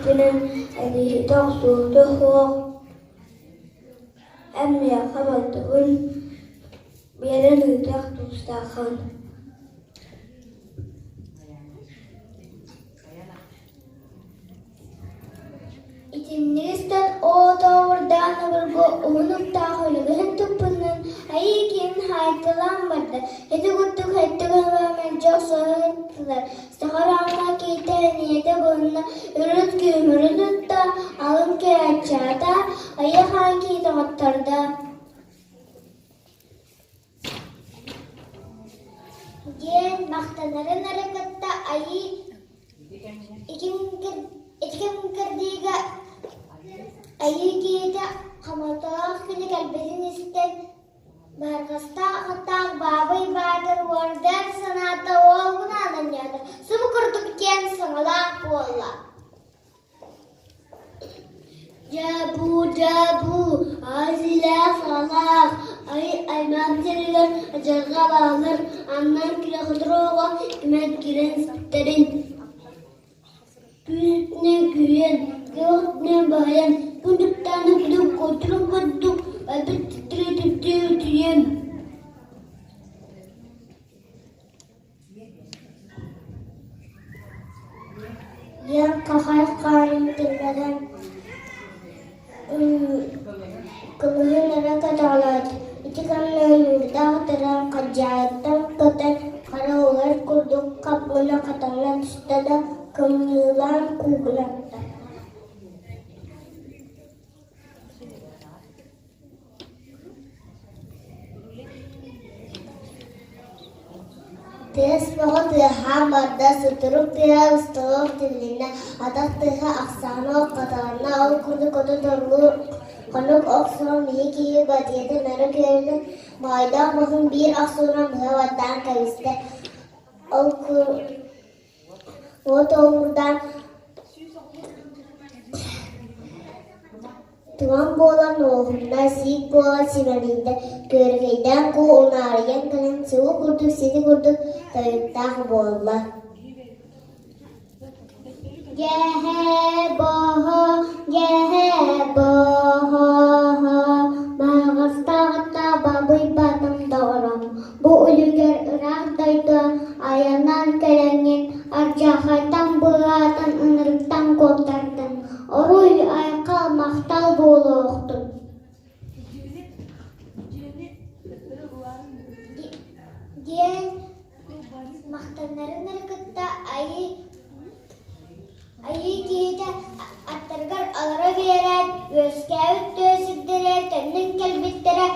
диэбиппинэн эниһитэ-охсуһута суох эн миэхэ балтыбын биэрэн ыытыах тустааххын. Итинник истэн оотообурдаан обургу уһун уктаах өлүгүһүн туппутунан айыы киһин хаайталаан барда. Ити курдук сэттэ күн мэлдьи охсуһан ыттылар. Саха Раама киһитэ ийэтэ буолла үрүт күүһүрү тутта, алын кээччээтэ, айыы хаан киһитэ хоттордо. Диэн махтанарын эрэ кытта айыы ити кэрдиигэ айыы киһитэ хомолтолоох күнү кэлбитин истэн Барҕастаах аттаах Баабый Баатыр уордар санаата уолгунаан анньаата, субу курдук диэн саҥалаах буолла. Дьабуу, дьабуу, азилаах-алаах, ай аймаан сиригэр адьырҕа бааллар, аннан кирэхотуруоҕа имэн киирэн испиттэрин Күүһүнэн күүһүн, кыаҕынан баһыйан, күн түптээн кудук куотурун курдук өлбүт тириититтии үтүйэн Диэн хахай хаарын киллэрэн кылыһын эрэ көтөҕөлөөт, ити кэмҥэ ыҥыырдаах тыраан хадьаайыттан көтөн хара улар курдук хап гына хатаҥҥа түстэ да кымньыылаан куугунатта. Тыас бөҕө тыаһаан барда, сутурук тыаһа усталаах тилиннэ, атах тыаһа ахсаана оххотоҕуна, ол курдук отут орлуур хонук охсуһан биһи киһи батыйатын өрө күөрүнэн, моойдоох маһын биир охсуунан быһа баттаан кэбистэ. Ол уот уоҕурдаан Туман буолан уоһунна, сиик буолан симэлийдэ, күөрэгэйдээх куо унаарыйан кэлэн субу курдук сити курдук тойуктаах буолла. Дьэһэ-боһо, дьэһэ-боһо, Баҕастаҕыта бабыйбатым доҕорум, бу үлүгэр ыраах дойду айаннаан кэлэҥҥин ардьаахайтан быыһаатан ынырыктан куоттардыҥ, Оруй, айхал, махтал буолуохтун диэн махтанарын эрэ кытта айыы айыы киһитэ аттарыгар олоро биэрээт, үөскээбит тыа сирдэригэр төннөн кэлбиттэрэ.